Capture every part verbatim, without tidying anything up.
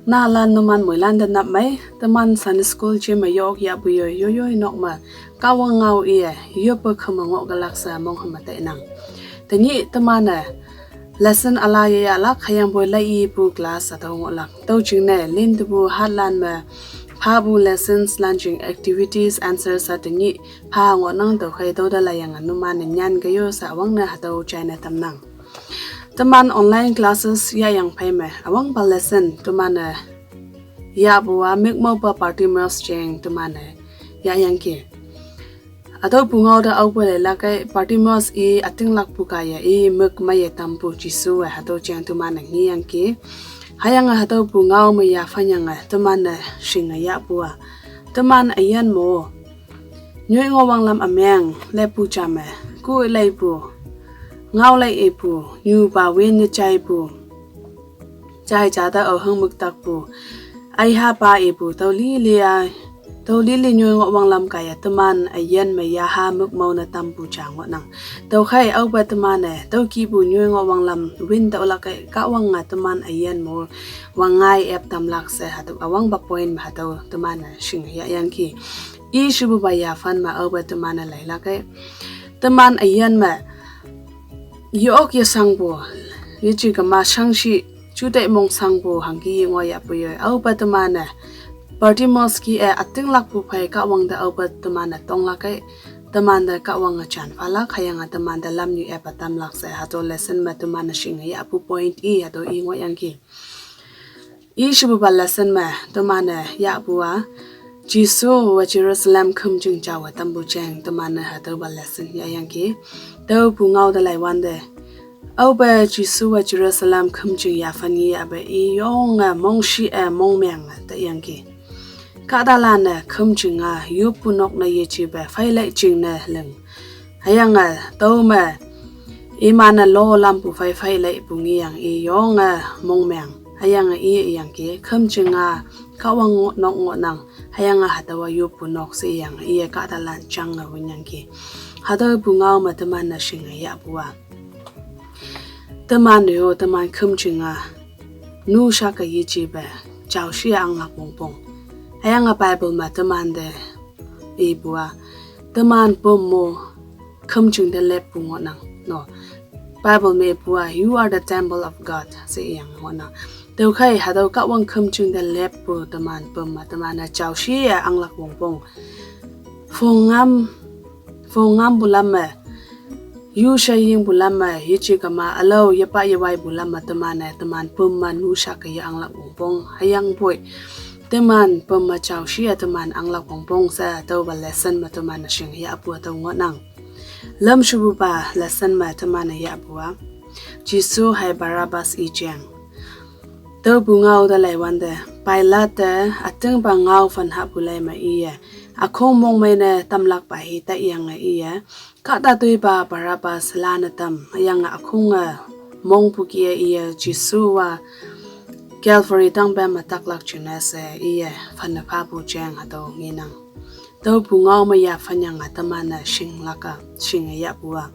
Nalan numan moilan de nap mai, teman Sunday school je me yok ya bu yoi yoi yoi nok me, Kahwang ngao iye, yope keme ngok kelak sa mong heme tai nang. Tenyi teman e, lesson ala ye ya lak hayang boi lai i bu class sa tau ngok lak. Tau jing ne, lin de bu hatlan me, pha bu lessons lan jing activities answer sa tenyi, pha ngok nang tau khai tau da la yang numan ne nyan ke yo sa wang ne hatau chai ne tam nang. Teman online classes ya yang phai me, awang ba lesson teman e, ya bu a mik mau ba party mos jeng teman e, ya yang ke. Atau bu ngao da au bu le lak e party mos i ating lak bu ka ya i mik ma ye tam bu Jisu e hatau jeng teman e ngi yang ke. Hayang e hatau bu ngao me ya fan yang e teman e shing e ya bu a. Teman e yan mo. Nyoi ngo wang lam ameng, le bu jam e, ku lai bu, ngao lai e bu, nyu ba win ye chai bu, chai ja da au hang muk tak bu, ai ha ba e bu, tau li li a, tau li li nyoi ngo wang lam ka ya teman, a yen me ya ha muk mau na tam bu ja ngo nang. Tau khai au ba teman e, tau ki bu nyoi ngo wang lam, win tau lak e, Kahwang nga teman a yen mo, wang ngai ep tam lak se hatau, awang ba point me hatau teman e, shing ya yang ki. I shibu ba ya fan ma au ba teman a lai lak e. Teman a yan ma. Yok ye sang bu. Ye ji kema shang shi. Ju dai mong sang bu hang ki ye ngo ya bu ye. Au ba teman a. Party mos ki e ating lak bu phai Kahwang da au ba teman a tong lak e. Teman da Kahwang a chan fa lak hayang a teman da lam nyu e ba tam lak se hatau lesson ma teman a shing ya bu point i hatau i ngo yang ki. I shibu ba lesson me teman e ya bu a. Jisu wa Jerusalem khum jing ja wa tam bu jeng teman e hatau ba lesson ya yang ki. Tau bu ngao da lai wan de. Au ba Jisu wa Jerusalem khum jing ya fan ngi ya ba i yong e mong shi e mong meng e ta yang ki. Ka da lan e khum jing a yu bu nok na ye ji ba fai lai jing ne leng. Hayang a tau me. Iman a lo lam bu fai fai lai bu ngi yang i yong a mong meng. Hayang a i yang ke kham jing a Kahwang ngo nok ngo nang. Hayang a hatau a yu bu nok se yang i ka da lan jang a win yang ke. Hatau bu ngao ma teman na shing a ya bu a. Teman yo teman kham jing a. Nu sha ka yi ji ba. Jao shi ang lak bong bong. Hayang a Bible ma teman de. I bu a. Teman pum mo. Kham jing de lep bu ngo nang. No. Bible me bu a, you are the temple of God. Se yang ngo nang. Tau khai hatau Kahwang kham jing de lep bu teman pum ma teman a jao shi a ang lak bong bong. Fong ngam, fong ngam bu lam me. Yu sha ying bu lam me, ye ji kema, alau ye pa ye wai bu lam me teman e, teman pum ma nu sha ke ye ang lak bong bong. Hayang boi. Teman pum ma jao shi a teman ang lak bong bong sa tau ba lesson ma teman a shing ya bu a tau ngo nang. Lam shibu ba lesson ma teman a ya bu a. Jisu hai Barabbas i jeng. Tau bu ngao da lai wan de. Pilate ating ba ngao fan ha bu lai ma i ye. A khong mong mai ne tam lak ba hi ta yang a i ye. Ka da tui ba Barabbas la na tam. Yang a khong a mong bu ki a i ye Jisu wa Calvary tang ba ma tak lak jing na se i ye. Fan na pha bu jeng hatau ngi nang. Tau bu ngao ma ya fan yang a teman a shing lak a, shing a ya bu a.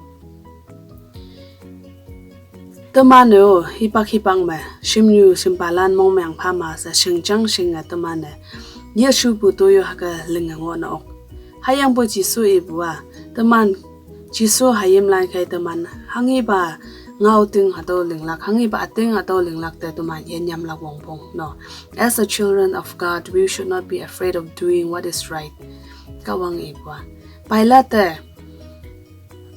Teman e o, hipak hipak me, shim nyu, shim palan mong meng pha ma sa shing jang shing a teman e. Ye shu bu tu yo ha ka ling a ngo na ok. Hayang bu Jisu i bu a, teman, Jisu hayim lan khai teman, hang i ba ngao ting hatau ling lak, hang i ba ating hatau ling lak te teman ye nyam lak bong bong, no. As a children of God, we should not be afraid of doing what is right. Kahwang i bu a. Pilate,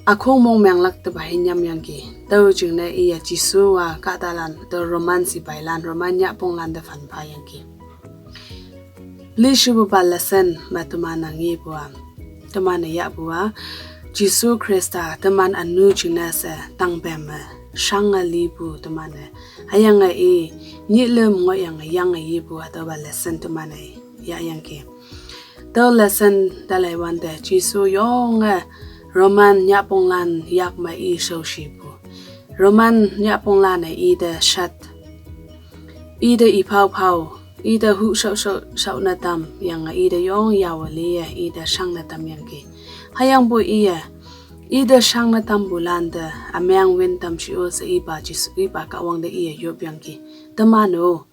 a khong mong meng lak te ba hi nyam yang ki. Tau jing ne i ya Jisu wa ka da lan, tau Roman sipai lan, Roman ya pong lan de fan pha yang ki. Li shibu ba lesson ma teman a ngi bu a. Teman a ya bu a. Jisu Krista, teman a nu jing ne se, tang bem me. Shang a li bu teman e. Hayang a i, nyi lem ngo yang a yang a i bu a tau ba lesson teman a ya yang ki. Tau lesson da lai wan de Jisu yong e Roman nya pong lan yak ma i shau shi bu. Roman nya pong lan e i de shat. I de i pau pau. I de hu shau shau shau na tam yang e i de yong ya wa li e i de shang na tam yang ki. Hayang bu i e. I de shang na tam bu lan de a meng win tam shi o se i ba Jisu i ba ka wang de i e yop yang ki. Teman o.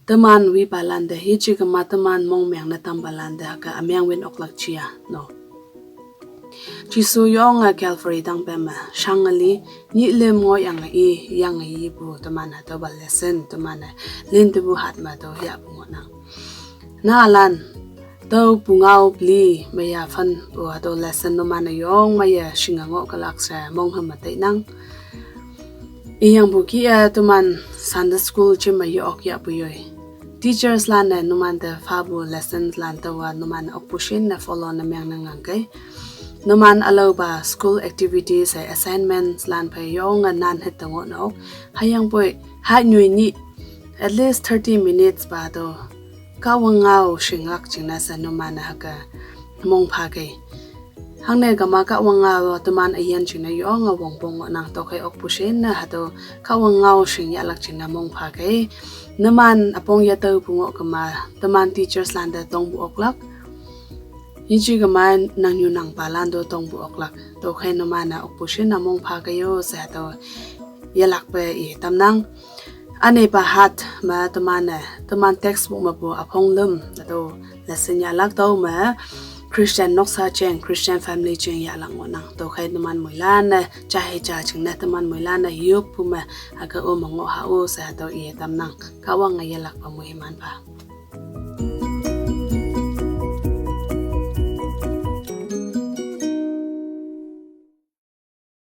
teman wipa lante, hichi kema teman mongmeng ne tampa lante hüke ümeng win oklak jia, no. Jisu yonge Calvary tangpe me, shangali, nyilim ngohyange i, yange ipu teman hatüopa lesson, teman-e, lintepu hat me tüo yahpu ngohnang. Naolan, tüo pungao peli, meiya phanpu hatüo lesson numan-e yong meiye shinge ngohkelak she mong hüme tainang. Iyangpu kih-e teman Sunday school jim me ye-ok yahpu yoi. Teachers lan-e numan te phapu lessons lan taowa numan okpu shin ne follow ne meng ne ngangkei. Numan ülaopa school activities hei assignments lan phei yonge nan hit te ngoh nok. Hüyangpoi, ha nyoi nyih, at least thirty minutes pa tüo. Kahwang ngao shinglak jingne she numan-e hüke mong phakei. Hangne kema Kahwang ngao teman üyin jingne yonge wongpong ngohnang, tüokhei okpu shin ne hatüo Kahwang ngao shing yahlak jingne mong phakei. Numan üpong yetaopu ngoh kema, teman teachers lante tongpu oklak. Yeji kema nangnyu nangpa lan to tongpu oklak. Tüokhei numan-e okpu shin ne mong phakei yo she hatüo yelakpe i tamnang. Ünepa hat me teman-e, teman textbook mepu üpong lüm, hatüo lesson yahlak tüo me Christian noksa jeng, Christian family jeng yahlak ngohnang. Tüokhei teman moilan-e, ja hei ja jingne teman moilan-e yoppu me, hüke o me ngoh ha-o she hatüo i tamnang. Kahwange yelakpe moiman pha.